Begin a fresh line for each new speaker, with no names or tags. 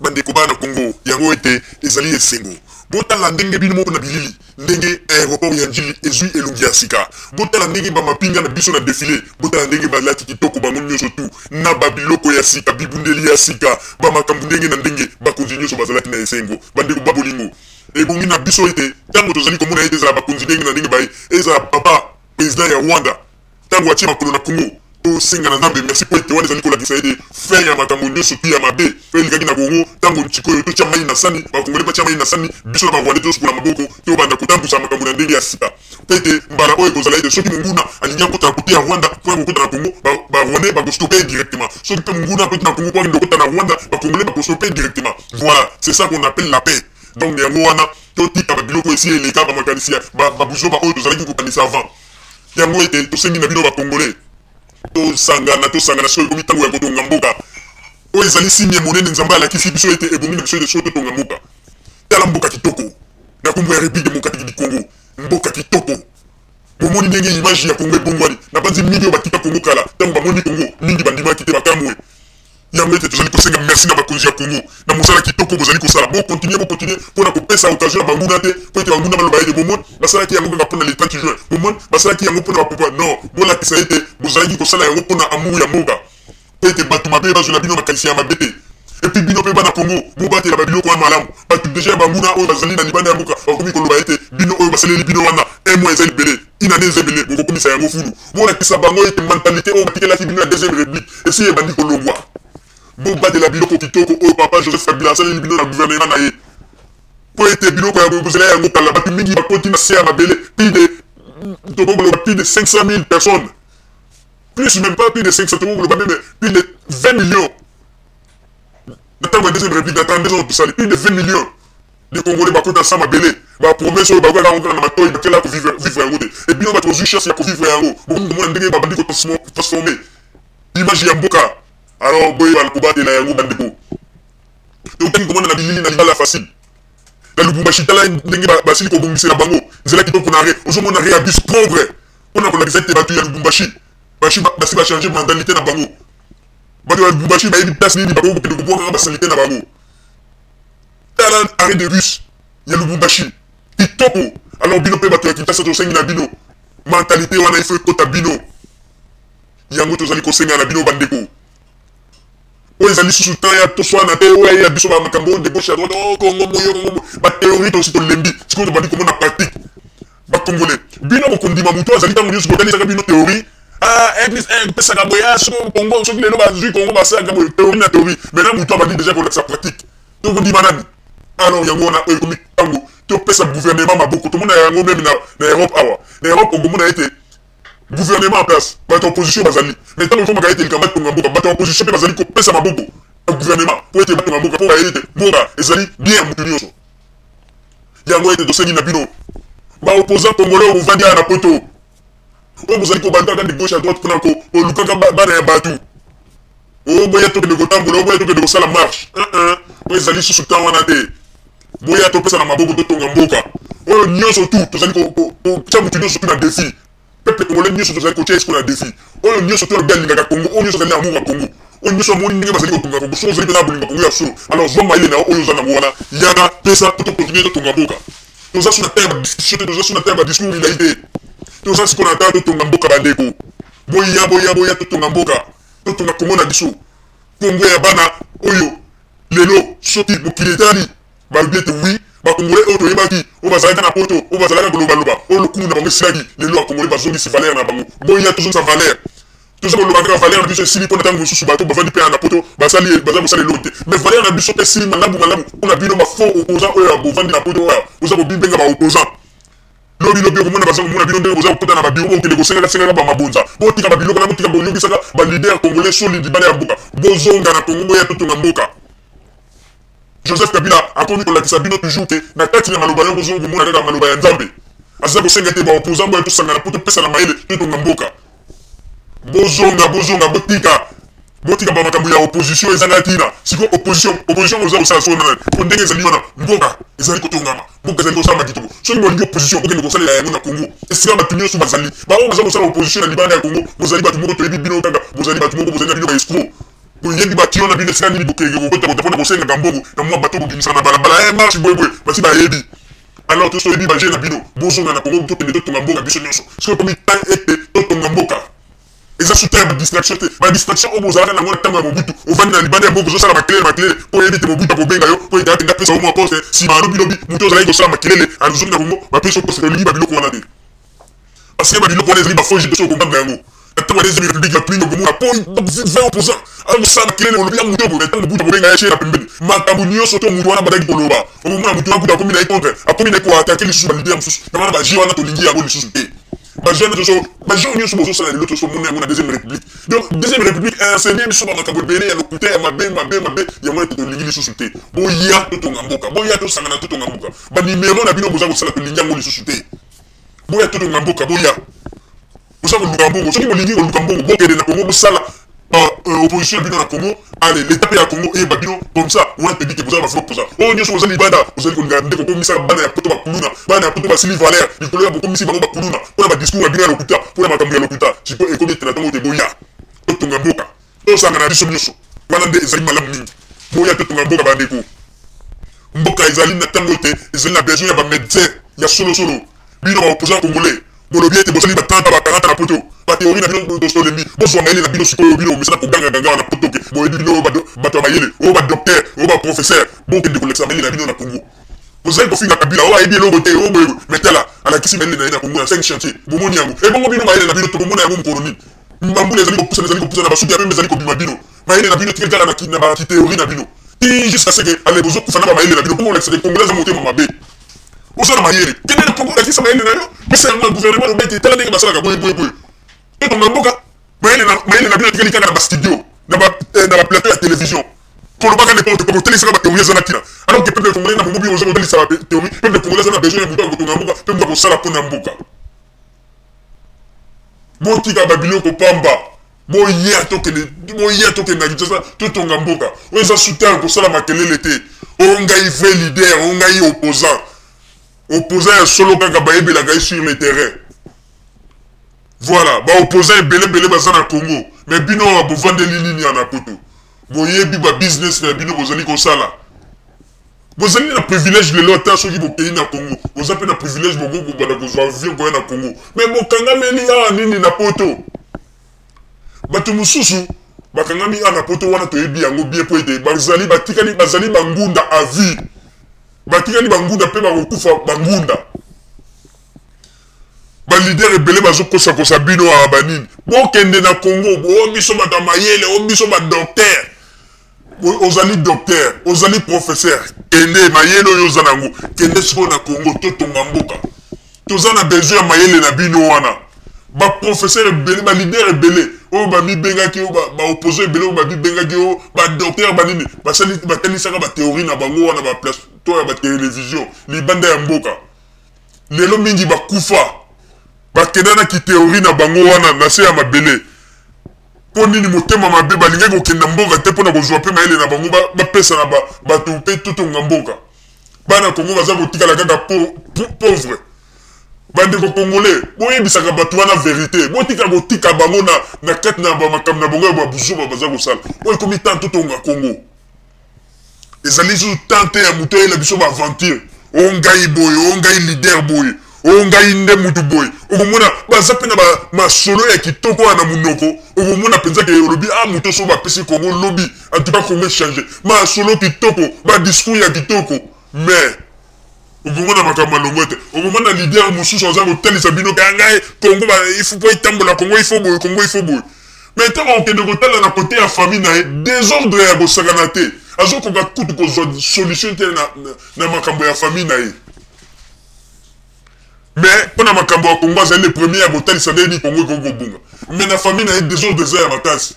Bandeko bana Congo, yango ete ezali esengo. Botala ndenge bino moko na bilili, ndenge aeroport ya Ndjili ezui elongi ya sika. Botala ndenge ba mapinga na biso na defile, botala ndenge balati kitoko bango nioso tout, na ba biloko ya sika, bibundeli ya sika, ba makambo ndenge na ndenge. Bakonzi nioso bazalaki na esengo. Bandeko ba bolingo, ebongi na biso ete tango tozali komona ete ezala bakonzi ndenge na ndenge baye, ezala papa president ya Rwanda, Tango atie makolo na Congo, tosenga na Nzambe merci po ete wana ezali kolakisa ete fin ya makambo nionso tout ya mabe oyo elekaki na Congo, tango sikoyo totia mayi na sani, ba Congolais batia mayi na sani, biso na ba Rwandais tosukola maboko, tobanda kotambusa makambo na ndenge ya sika. Po ete mbala oyo ekozala ete soki monguna alingi akota na cote ya Rwanda po aya kokota na Congo, ba ba Rwandais bako stopper ye directement. Soki pe monguna akoti na Congo po akende kokota na Rwanda, ba Congolais bako stopper ye directement. Voilà, c'est ça qu'on appelle la paix. Donc yango wana totika ba biloko esi eleka, ba makanisi ya ba ba buzoba oyo tozalaki kokanisa avant. Yango ete tosengi na bino ba congolais tosangana tosangana sikoyo ekomi tango ya kotonga mboka. Oyo ezali signe ya monene Nzambe alakisi biso ete ebongi na biso ete sikoyo totonga mboka. Tala mboka kitoko na kombo ya Republique democratique du Congo, mboka kitoko. Bomoni ndenge image ya Congo ebongwani. Nabanzi mingi oyo batika Congo kala tango bamoni Congo mingi bandimaki te bakamwe. Yango ete tozali kosenga merci na bakonzi ya Congo na mosala kitoko bozali kosala. Bo continuer, bo continuer pona kopesa occasion na banguna te po ete banguna baloba ete bomoni basalaki yango kaka pona le 30 juin, bomoni basalaki yango pona ba pouvoir. Non, bolakisa ete bozalaki kosala yango pona amour ya mboka po ete batu mabe bazwela bino makanisi ya mabe te. Et puis bino pe bana Congo bobatela ba biloko wana malamu. Batu dejà ya banguna oyo bazali na libanda ya mboka bakomi koloba ete bino oyo basaleli bino wana un mois eza ebele, une annee eza ebele, bokokomisa yango fulu. Bolakisa bango ete mentalite oyo batikelaki bino ya deuxième republique esi ebandi kolongwa. Bobatela biloko kitoko oyo papa Joseph Kabila asaleli bino na gouvernement na ye. Po ete biloko ya boye bozela yango kala. Batu mingi bakoti na se ya mabele, plus de tokoki koloba plus de 500.000 personnes, plus meme pas plus de 500, tokoki koloba meme plus de 20 millions na tango ya deuxième republique, na 32 ans tosali plus de 20 millions de congolais bakota sa mabele. Ba promesse oyo bakokaka yango kaka na matoyi, bakela ko vivre, vivre yango te. Et bino bato bozwi chance ya ko vivre yango, bokomi komona ndenge babandi ko transformer image ya mboka. Alors boyeba kobatela yango bandeko. Tokokaki komona na bilili na lingala facile na Lubumbashi, tala ndenge basili kobongisela bango nzela kitoko na arret. Ozomona arret ya bus propre mpona kolakisa ete bato ya Lubumbashi basi ba changer mentalité na bango. Bato ya Lubumbashi bayebi place nini bakoki kokende kobwakaka ba salite na bango. Tala arret de bus ya Lubumbashi kitoko. Alors bino pe bato ya Kinshasa tosengi na bino mentalite wana il faut ekota bino. Yango tozali kosenga na bino bandeko. Oyo ezali lisusu temps ya toswana te, oyo ya biso ba makambo de gauche à droite, oh Congo moyo Congo moyo. Ba théorie tosi tolembi, sikoyo tobandi komona pratique. Ba congolais, bino bokondima moto azali ntango nyonso kotalisaka bino théorie. Ah, 1 plus 1 epesaka boye, ah, soki Congo, soki lelo bazwi Congo basalaka boye, théorie na théorie. Maintenant moto abandi déjà kolakisa pratique. Tokondima nani? Alors yango wana oyo ekomi ntango topesa gouvernement maboko. Tomona yango meme na Europe awa. Na Europe okomona ete gouvernement en place, bato ya opposition bazali. Mais ntango ekomaka ete likambo batonga mboka, bato ya opposition mpe bazali kopesa maboko na gouvernement mpo ete batonga mboka, mpo bayebi ete mboka ezali bien ya moto nyonso. Yango ete tosengi na bino ba opposants congolais oyo bovandi awa na poto, oyo bozali kobandaka de gauche à droite mpona kolukaka bana ya bato, oyo boya tokende kotambola, oyo boya tokende kosala marche, oyo ezali lisusu temps wana te. Boya topesana maboko totonga mboka oyo nyonso tout tozali kotia motu nyonso tout na defi. Peuple congolais nyonso tozali kotia ye sikoyo na defi. Oyo nyonso tout alobi alingaka Congo, oyo nyonso azali na amour ya Congo, oyo nyonso amoni ndenge bazali kotonga Congo, soki ozali mpenza na bolingo ya Congo ya solo, alors zwa mayele na yo oyo oza nango wana, yaka pesa po to continuer totonga mboka. Toza su na temps ya ba discussion te, toza su na temps ya ba discours milayi te. Toza sikoyo na temps totonga mboka bandeko. Boya boya boya totonga mboka, totonga Congo na biso. Congo ya bana oyo lelo soki mokili etali balobi ete oui ba congolais oyo toyebaki oyo bazalaki na poto oyo bazalaka koloba loba oyo lokumu na bango esilaki lelo ba congolais bazongisi valeur na bango. Boya tozongisa valeur. Toza koloba kaka valeur na biso esili pona tango mosusu bato bavandi pe na poto basali baza kosala eloko te mais valeur na biso pe esili malamu malamu pona bino ba faux opposants oyo bovandi na poto oyo boza kobibenga ba opposants. Lobi lobi okomona baza komona bino ndenge boza kokota na ba bureau bokende kosengaka sengaka ba mabonza. Botika ba biloko wana, botika koyokisaka ba leader congolais soni libanda ya mboka. Bozonga na Congo boya totonga mboka. Joseph Kabila akomi kolakisa bino toujours que na kati ya maloba yango bozo komona kaka maloba ya Nzambe. Aza kosenga ete ba opposants boya tosangana po topesana mayele totonga mboka. Bozonga bozonga botika botika ba makambo ya opposition ezanga tina. Sikoyo opposition opposition boza kosala sikoyo na nani? Po ndenge ezali wana mboka ezali kotongama, mboka ezali kosalama kitoko. Soki bolingi opposition bokende kosalela yango na Congo esika batu nionso bazali. Ba oyo baza kosala opposition na libanda ya Congo bozali batu moko toyebi bino kaka bozali batu moko bozali na bino ba escrocs. Boyebi ba tion na bino esika nini bokende kokota kota pona kosengaka mbongo na mwa bato bobimisaka na balabala eh marche boye boye basi bayebi. Alors tosi toyebi ba jeux na bino, bozonga na Congo tokende totonga mboka biso nionso. Sikoyo ekomi temps ete totonga mboka. Eza sous temps ya ba distraction te. Ba distraction oyo bozalaka nango na tango ya Mobutu, ovandi na libanda ya mboka ozosala makelele makelele po oyebi ete Mobutu akobenga yo po ete akende apesa yo mwa poste, sima lobi lobi moto ozalaki kosala makelele azongi na Congo bapesi yo poste. Tolingi ba biloko wana te. Parce que ba biloko wana ezali ba faux jeux tosi okomprendre yango. Na tango ya deuxième republique bato mingi okomona po 20 opposants azosala makelele olobi ya moto boye, mais tango Mobutu akobenga ye atie ye na pembeni makambo nionso to moto wana abandaki koloba okomona moto wana kutu akomi na ye contre, akomi na ye ko attaquer lisusu ba leaders mosusu. Yango wana ba jeux wana tolingi yango lisusu te. Ba jeunes tozo ba jeunes nionso bozo sala lelo tozo mona yango na deuxième république. Donc deuxième république enseigner biso ba makambo ebele ya lokuta ya mabe mabe mabe yango wana tolingi lisusu te. Boya totonga mboka, boya tosangana totonga mboka. Ba numero na bino boza kosala tolingi yango lisusu te. Boya totonga mboka, boya. Boza koluka mbongo, soki bolingi koluka mbongo bokende na Congo bosala ba euh, opposition na bino na Congo. Allez, l'état pe ya Congo eyeba bino comme ça wana toyebi ke boza ba vrai opposant. Oyo nyonso boza libanda bozali kolinga nde kokomisa bana ya poto bakuluna, bana ya poto basili valeur likolo ya bokomisi bango bakuluna mpo na ba discours na bino ya lokuta, mpo na makambo ya lokuta. Sikoyo ekomi ete na ntango te boya totonga mboka, tosangana biso nyonso, wana nde ezali malamu mingi. Boya totonga mboka bandeko. Mboka ezali na ntango ete ezali na besoin ya ba medecin ya solosolo. Bino ba opposants congolais bolobi ete bosali ba 30 ba 40 na poto, ba theorie na bino tolembi. Bozwa mayele na bino sikoyo, bino bomesana koganga ganga na poto ke boyebi bino bato ya mayele, oyo ba docteur, oyo ba professeur. Bokende kolakisa mayele na bino na Congo. Bozali kofinga Kabila, oyo ayebi eloko te, oyo boye boye, mais tala alakisi mayele na ye na Congo na 5 chantiers, bomoni yango. Ebongo bino mayele na bino tokomona yango mokolo nini? Ba mbula ezali kopusana, ezali kopusana, ba suki ya pembe ezali kobima bino. Mayele na bino etikali kaka na ba ki theorie na bino. Ti jusqu'à ce que allez bozokufa na ba mayele na bino, bongo olakisa ke Congolais aza motema mabe. Oza na mayele, kende na Congo olakisa mayele na yo, pesa yango na gouvernement, loba ete tala ndenge basalaka boye boye boye. Totonga mboka, mayele na mayele na bino etikali kaka na ba studio, na ba eh, na ba plateau ya television. Kolobaka n'importe quoi, kotelisaka ba théorie eza na tina. Alors que peuple congolais na bongo bino boza kotalisa ba théorie, peuple congolais aza na besoin ya moto akotonga mboka, pe moto akosala mpo na mboka. Botika ba biloko pamba. Boya tokende, boya tokende na Kinshasa totonga mboka. Oyo eza sous-terre kosala makelele te. Oyo ngai vrai leader, oyo ngai opposant. Opposant ya solo kaka bayebelaka ye sur le terrain. Voilà, ba opposants ebele ebele baza na Congo. Mais bino awa bovandeli nini awa na poto? Boyebi ba business na bino bozali kosala. Bozali na privilège lelo ata soki bokeyi na Congo, boza pe na privilège bokoki kobanda kozwa avion koya na Congo. Mais bokangameli awa nini na poto? Bato mosusu bakangami awa na poto wana toyebi yango bien po ete bazali batikali bazali bangunda à vie. Batikali bangunda pe bakokufa bangunda. Ba leader ebele bazo kosa kosa bino awa ba nini? Bokende na Congo, bo biso bato ya mayele, o biso ba docteur. Ozali docteur, ozali professeur, kende mayele oyo oza nango, kende sikoyo na Congo totonga mboka. Toza na besoin ya mayele na bino wana. Ba professeur ebele, ba leader ebele oyo bamibengaki oyo ba opposant ebele oyo bamibengaki oyo ba docteur ba nini, basali batalisaka ba théorie na bango wana ba place to ya ba télévision libanda ya mboka. Lelo mingi bakufa, bakenda na ki théorie na bango wana na se ya mabele. Mpo nini motema mabe? Balingaki kokende na mboka te mpo na kozwa mpe mayele na bango bapesa na bato mpe totonga mboka. Bana Congo baza kotikala kaka pauvre. Bandeko congolais, boyebisaka bato wana verite, botika kotika bango na, na kati na makambo na bango ya babuzoba baza kosala. Oyo ekomi temps totonga Congo. Ezali lisusu temps te ya moto ayela biso ba aventure. O ngai boye, o ngai leader boye, o ngai nde mutu boye. Okomona baza pe na ba masolo ya kitoko wana na munoko, okomona penza ke olobi ah moto soki bapesi Congo lobi, en tout cas Congo echanger. Masolo kitoko, ba discours ya kitoko, mais okomona makambo malongo te. Okomona leader mosusu aza kotalisa bino ke ngai Congo ba il faut po etambola Congo il faut boye, Congo il faut boye. Mais ntango akokende kotala na kote ya famille na ye, desordre ya kosakana te. Azokoka kutu kozwa solution te na, na, na makambo ya famille na ye. Mais mpo na makambo ya Congo azali le premier ya kotalisa ndenge nini Congo ekoki kobonga. Mais na famille na ye desordre eza ya makasi.